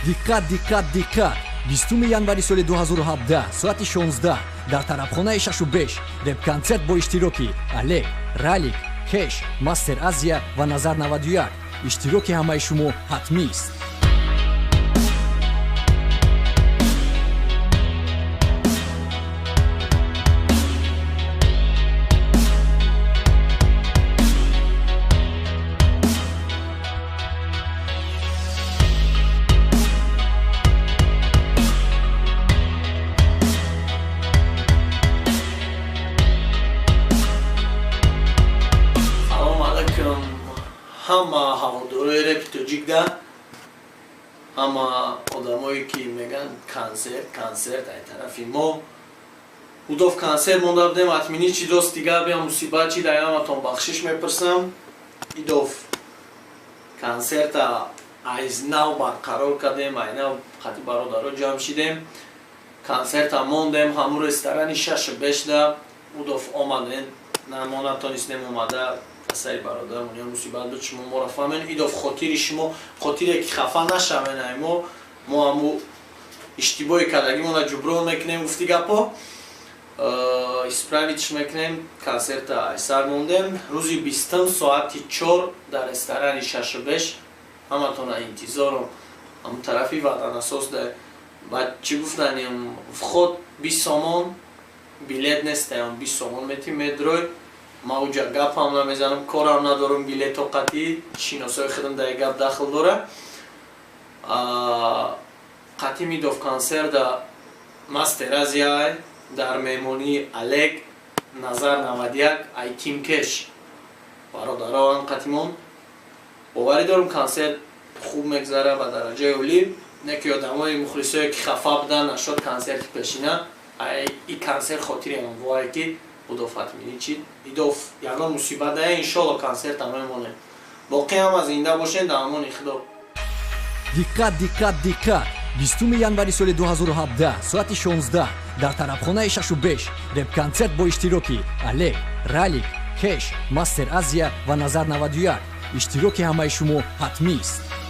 Диққат, диққат, диққат! 20 январи соли 2017 соати 16 дар тарабхонаи Шашу Беш реп-консерт бо иштироки Олег, Ралик, Кеш, Мастер Азия ва Назар 91. Иштироки ҳамаи шумо ҳатмист. Ҳама ҳаводорои репи тоҷикда, ҳама одамое ки мегӯянд консерт, консерт, ай тарафи мо удов консерт монда будем, отмени чи дост, дигар бия мусибат чи дар ҳаматон бахшиш мепурсам. Идов консерта айз нав барқарор кардем, ай нав қати бародаро ҷамъ шидем, консерта мондем ҳамун ресторани Шашу Бешда. Удов омадем, мо натонистем омада, сари бародармон я мусибат буд, шумо моро фаҳмен. Идов хотири шумо, хотире ки хафа нашавен, ай мо ҳаму иштибоҳи кардагимона ҷуброн мекунем, гуфти гапо, исправить ш мекунем. Консерта айсар мондем рӯзи 20-ум соати 4 дар ресторани Шашу Беш. Ҳаматона интизорум. Ҳамун тарафи Ватанасос да. Баъд чӣ гуфтанем, вход 20 сомон, билет нестаям, 20 сомон мети, медрой. Ма уҷа гапам намезанам, корам надорам билето қатӣ, шиносои худам дар гап дахл дора. Қатӣ мидов консерта Мастер Азия дар меҳмонии Олег, Назар 91, ай Тимкеш бародароам қатимон. Боварӣ дорам, консерт хуб мегзара, ба дараҷаи олӣ. Не ки одамои мухлисое ки хафа будан нашод консерти пешина, и консерт хотири вое ки Удов отмени чи идов ягон мусибат дая, иншолло консерта мемонем. Боқӣ ҳама зинда бошед, дар амони Худо. Диққат, диққат, диққат! 20 январи соли 2017 соати 16 дар тарабхонаи Шашу Беш реп-консерт бо иштироки Олег, Ралик, Кеш, Мастер Азия ва Назар 91. Иштироки ҳамаи шумо ҳатмист.